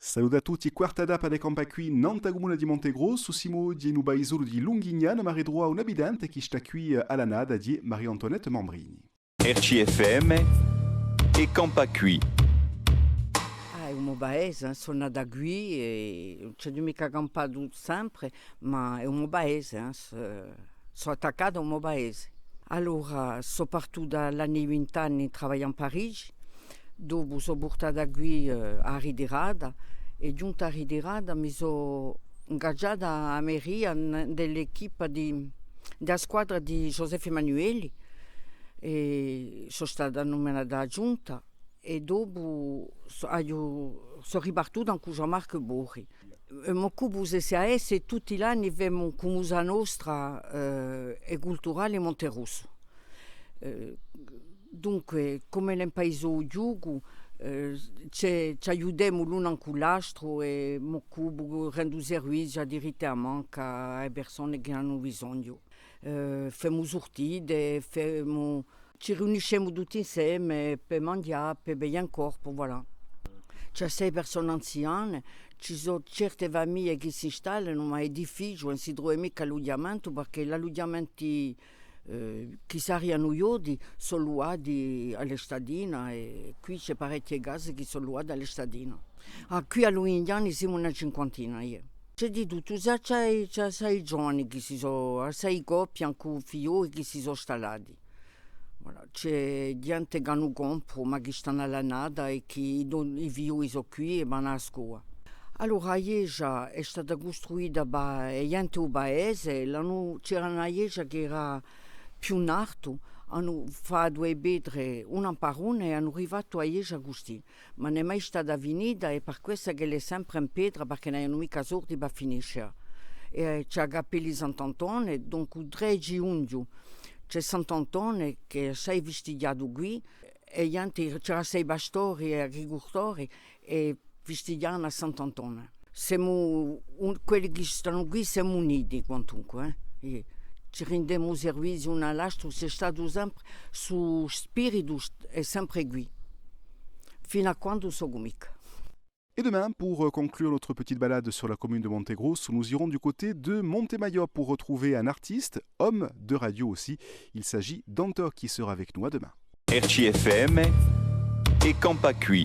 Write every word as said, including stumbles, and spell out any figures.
Salute à tutti, quarta tappa di Campà quì, nant'à a cumuna di Monte Grossu, simu oghje in u paisolu di Lunghignan, ma ritruvemu un abitante chì stà quì, eh, à l'annata, hè Marie-Antoinette Mambrini. R C F M è Campà quì. Ah, hè u mo paese, eh, sò nata quì è ùn ci aghju micca campatu sempre, ma hè u mo paese, eh, s-, sò attaccata à u mo paese. Allora, sò partuta à l'anni vint'anni à travaglià in Parigi, dopu sò purtata quì, eh, à a ritirata, è ghjunta à a ritirata mi sò ingagiata à a meria in, in l'equipa di, di a squadra di Joseph Emmanuelli, è sò stata numinata aghjunta, è dopu sò, aghju, sò ripartuta incù Jean-Marc Borri. M'occupu di C C A S è tutti l'anni femu cum'è usa nostra, eh, e culturale Monte Grossu. Eh, dunque, cum'è in paese u ghjucu, eh, ci, ci aiutemu l'unu incù l'altru è m'occupu, rendu serviziu à diritta è à manca à e persone chì anu bisognu. Eh, femu surtite, femu, ci riuniscemu tutti inseme per manghjà, per beie un corpu, voilà. Ci hè assai persone anziane, ci sò certe famiglie chì s'installanu, ma hè difficiule, ùn si trova micca allughjamentu, perchè l'allughjamenti, eh, chì sarianu ghjodi sò luati à l'estatina, è quì ci hè parechje case chì sò luate à l'estatina. Ah, quì à Lunghignan simu una cinquantina, iè. Ci hè di tuttu, ci hè assai, ci hè assai ghjovani chì si sò, assai coppie incù figlioli chì si sò stallati. Voilà, ci hè ghjente chì anu compru, ma chì stanu à l'annata è chì i do-, i figlioli sò quì è vanu à a scola. Allora, a ghjesgia hè stata custruita da e ghjente di u paese, l'anu, c'era una ghjesgia chì era più in altu, anu fattu e petre una per una è anu rifattu a ghjesgia custì. Ma ùn hè mai stata finita, hè per quessa ch'ella hè sempre in petra, perchè ùn avianu micca sordi per finiscia. È, eh, ci hè a cappella di Sant'Antone, dunque u tredeci ghjugnu ci hè Sant'Antone chì hè assai fistighjatu quì, è ghjente, c'era assai pastori è agricultori, è fistighjavanu à Sant'Antone. Semu un-, quelli chì stanu quì, semu uniti quantunque, eh. È ci rindemu serviziu unu à l'altru, ci hè statu sempre, stu spiritu st-, hè sempre quì. Finu à quandu sò micca. Et demain, pour, euh, conclure notre petite balade sur la commune de Monte Grossu, nous irons du côté de Montemaiò pour retrouver un artiste, homme de radio aussi. Il s'agit d'Anto qui sera avec nous. À demain. R C F M è Campà quì.